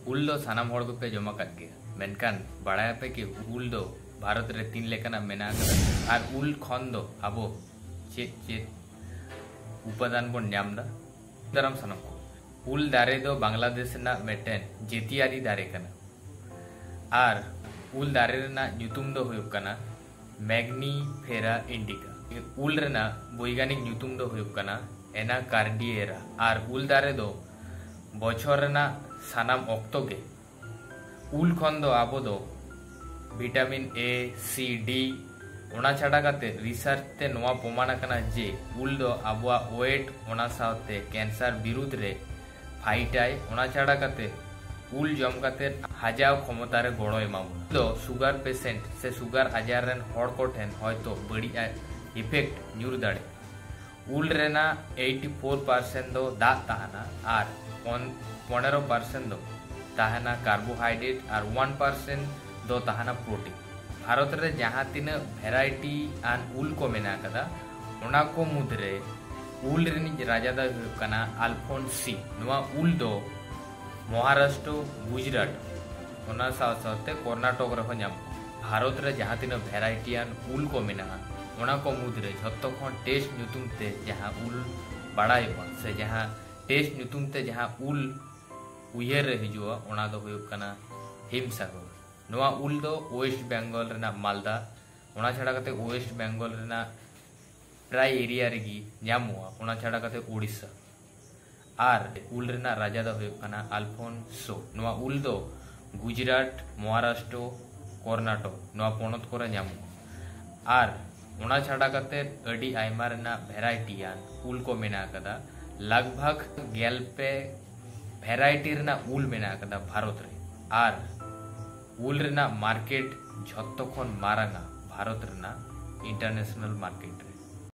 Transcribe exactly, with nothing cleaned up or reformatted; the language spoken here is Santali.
ᱩᱞ ᱫᱚ ᱥᱟᱱᱟᱢ ᱦᱚᱲ ᱜᱮᱯᱮ ᱡᱚᱢ ᱟᱠᱟᱫ ᱜᱮᱭᱟ, ᱢᱮᱱᱠᱷᱟᱱ ᱵᱟᱲᱟᱭᱟᱯᱮ ᱠᱤ ᱩᱞ ᱫᱚ ᱵᱷᱟᱨᱚᱛ ᱨᱮ ᱛᱤᱱ ᱞᱮᱠᱟᱱᱟᱜ ᱢᱮᱱᱟᱜ ᱟᱠᱟᱫᱟ? ᱟᱨ ᱩᱞ ᱠᱷᱚᱱ ᱫᱚ ᱟᱵᱚ ᱪᱮᱫ ᱪᱮᱫ ᱩᱯᱟᱫᱟᱱ ᱵᱚᱱ ᱧᱟᱢ ᱮᱫᱟ? ᱫᱟᱨᱟᱢ ᱥᱟᱱᱟᱢ ᱠᱚ, ᱩᱞ ᱫᱟᱨᱮ ᱫᱚ ᱵᱟᱝᱞᱟᱫᱮᱥ ᱨᱮᱱᱟᱜ ᱢᱤᱫᱴᱮᱱ ᱡᱟᱹᱛᱤᱭᱟᱹᱨᱤ ᱫᱟᱨᱮ ᱠᱟᱱᱟ᱾ ᱟᱨ ᱩᱞ ᱫᱟᱨᱮ ᱨᱮᱱᱟᱜ ᱧᱩᱛᱩᱢ ᱫᱚ ᱦᱩᱭᱩᱜ ᱠᱟᱱᱟ Mangifera indica᱾ ᱩᱞ ᱨᱮᱱᱟᱜ ᱵᱳᱭᱜᱟᱱᱤᱠ ᱧᱩᱛᱩᱢ ᱫᱚ ᱦᱩᱭᱩᱜ ᱠᱟᱱᱟ Anacardiaceae᱾ ᱟᱨ ᱩᱞ ᱫᱟᱨᱮ ᱫᱚ ᱵᱚᱪᱷᱚᱨ ᱨᱮᱱᱟᱜ ᱥᱟᱱᱟᱢ ᱚᱠᱛᱚ ᱜᱮ ᱩᱞ ᱠᱷᱚᱱ ᱫᱚ ᱟᱵᱚ ᱫᱚ ᱵᱷᱤᱴᱟᱢᱤᱱ ᱮ, ᱥᱤ, ᱰᱤ, ᱚᱱᱟ ᱪᱷᱟᱰᱟ ᱠᱟᱛᱮ ᱨᱤᱥᱟᱨᱪ ᱛᱮ ᱱᱚᱣᱟ ᱯᱨᱚᱢᱟᱱ ᱟᱠᱟᱱᱟ ᱡᱮ ᱩᱞ ᱫᱚ ᱟᱵᱚᱣᱟᱜ ᱳᱭᱮᱴ, ᱚᱱᱟ ᱥᱟᱶᱛᱮ ᱠᱮᱱᱥᱟᱨ ᱵᱤᱨᱩᱫᱷ ᱨᱮ ᱯᱷᱟᱭᱤᱴ ᱟᱭ᱾ ᱚᱱᱟ ᱪᱷᱟᱰᱟ ᱠᱟᱛᱮ ᱩᱞ ᱡᱚᱢ ᱠᱟᱛᱮ ᱦᱟᱡᱟᱣ ᱠᱷᱚᱢᱚᱛᱟ ᱨᱮ ᱜᱚᱲᱚᱭ ᱮᱢᱟ ᱵᱚᱱᱟ᱾ ᱩᱞ ᱫᱚ ᱥᱩᱜᱟᱨ ᱯᱮᱥᱮᱱᱴ ᱥᱮ ᱥᱩᱜᱟᱨ ᱟᱡᱟᱨ ᱨᱮᱱ ᱦᱚᱲ ᱠᱚ ᱴᱷᱮᱱ ᱦᱚᱭᱛᱚ ᱵᱟᱹᱲᱤᱡ ᱤᱯᱷᱮᱠᱴ ᱧᱩᱨ ᱫᱟᱲᱮᱭᱟᱜᱼᱟ᱾ ᱩᱞ ᱨᱮᱱᱟᱜ eighty four percent ᱫᱚ ᱫᱟᱜ ᱛᱟᱦᱮᱱᱟ ᱟᱨ ᱯᱚᱱ-, ᱯᱚᱱᱮᱨᱚ percent ᱫᱚ ᱛᱟᱦᱮᱱᱟ ᱠᱟᱨᱵᱳᱦᱟᱭᱰᱨᱮᱴ ᱟᱨ one percent ᱫᱚ ᱛᱟᱦᱮᱱᱟ ᱯᱨᱳᱴᱤᱱ᱾ ᱵᱷᱟᱨᱚᱛ ᱨᱮ ᱡᱟᱦᱟᱸ ᱛᱤᱱᱟᱹᱜ ᱵᱷᱮᱨᱟᱭᱴᱤ ᱟᱱ ᱩᱞ ᱠᱚ ᱢᱮᱱᱟᱜ ᱟᱠᱟᱫᱟ, ᱚᱱᱟ ᱠᱚ ᱢᱩᱫᱽᱨᱮ ᱩᱞ ᱨᱤᱱᱤᱡ ᱨᱟᱡᱟ ᱫᱚᱭ ᱦᱩᱭᱩᱜ ᱠᱟᱱᱟ ᱟᱞᱯᱷᱳᱱᱥᱤ᱾ ᱱᱚᱣᱟ ᱩᱞ ᱫᱚ ᱢᱚᱦᱟᱨᱟᱥᱴᱨᱚ, ᱜᱩᱡᱽᱨᱟᱴ, ᱚᱱᱟ ᱥᱟᱶ ᱥᱟᱶᱛᱮ ᱠᱚᱨᱱᱟᱴᱚᱠ ᱨᱮᱦᱚᱸ ᱧᱟᱢᱚᱜᱼᱟ᱾ ᱵᱷᱟᱨᱚᱛ ᱨᱮ ᱡᱟᱦᱟᱸ ᱛᱤᱱᱟᱹᱜ ᱵᱷᱮᱨᱟᱭᱴᱤ ᱟᱱ ᱩᱞ ᱠᱚ ᱢᱮᱱᱟᱜᱼᱟ, ᱚᱱᱟ ᱠᱚ ᱢᱩᱫᱽᱨᱮ ᱡᱷᱚᱛᱚ ᱠᱷᱚᱱ ᱴᱮᱥᱴ ᱧᱩᱛᱩᱢ ᱛᱮ ᱡᱟᱦᱟᱸ ᱩᱞ ᱵᱟᱲᱟᱭᱚᱜᱼᱟ ᱥᱮ ᱡᱟᱦᱟᱸ ᱴᱮᱥᱴ ᱧᱩᱛᱩᱢ ᱛᱮ ᱡᱟᱦᱟᱸ ᱩᱞ ᱩᱭᱦᱟᱹᱨ ᱨᱮ ᱦᱤᱡᱩᱜᱼᱟ, ᱚᱱᱟ ᱫᱚ ᱦᱩᱭᱩᱜ ᱠᱟᱱᱟ ᱦᱤᱢᱥᱟᱜᱚᱨ᱾ ᱱᱚᱣᱟ ᱩᱞ ᱫᱚ ᱳᱭᱮᱥᱴ ᱵᱮᱝᱜᱚᱞ ᱨᱮᱱᱟᱜ ᱢᱟᱞᱫᱟ, ᱚᱱᱟ ᱪᱷᱟᱰᱟ ᱠᱟᱛᱮ ᱳᱭᱮᱥᱴ ᱵᱮᱝᱜᱚᱞ ᱨᱮᱱᱟᱜ ᱯᱨᱟᱭ ᱮᱨᱤᱭᱟ ᱨᱮᱜᱮ ᱧᱟᱢᱚᱜᱼᱟ᱾ ᱚᱱᱟ ᱪᱷᱟᱰᱟ ᱠᱟᱛᱮ ᱳᱰᱤᱥᱟ᱾ ᱟᱨ ᱩᱞ ᱨᱮᱱᱟᱜ ᱨᱟᱡᱟ ᱫᱚ ᱦᱩᱭᱩᱜ ᱠᱟᱱᱟ ᱟᱞᱯᱷᱳᱱᱥᱳ᱾ ᱱᱚᱣᱟ ᱩᱞ ᱫᱚ ᱜᱩᱡᱽᱨᱟᱴ, ᱢᱚᱦᱟᱨᱟᱥᱴᱨᱚ, ᱠᱚᱨᱱᱟᱴᱚᱠ, ᱱᱚᱣᱟ ᱯᱚᱱᱚᱛ ᱠᱚᱨᱮ ᱧᱟᱢᱚᱜᱼᱟ᱾ ᱟᱨ ᱚᱱᱟ ᱪᱷᱟᱰᱟ ᱠᱟᱛᱮ ᱟᱹᱰᱤ ᱟᱭᱢᱟ ᱨᱮᱱᱟᱜ ᱵᱷᱮᱨᱟᱭᱴᱤ ᱟᱱ ᱩᱞ ᱠᱚ ᱢᱮᱱᱟᱜ ᱟᱠᱟᱫᱟ᱾ ᱞᱟᱜᱽ ᱵᱷᱟᱜᱽ ᱜᱮᱞ ᱯᱮ ᱵᱷᱮᱨᱟᱭᱴᱤ ᱨᱮᱱᱟᱜ ᱩᱞ ᱢᱮᱱᱟᱜ ᱟᱠᱟᱫᱟ ᱵᱷᱟᱨᱚᱛ ᱨᱮ᱾ ᱟᱨ ᱩᱞ ᱨᱮᱱᱟᱜ ᱢᱟᱨᱠᱮᱴ ᱡᱷᱚᱛᱚ ᱠᱷᱚᱱ ᱢᱟᱨᱟᱝᱟ ᱵᱷᱟᱨᱚᱛ ᱨᱮᱱᱟᱜ ᱤᱱᱴᱟᱨᱱᱮᱥᱱᱟᱞ ᱢᱟᱨᱠᱮᱴ ᱨᱮ᱾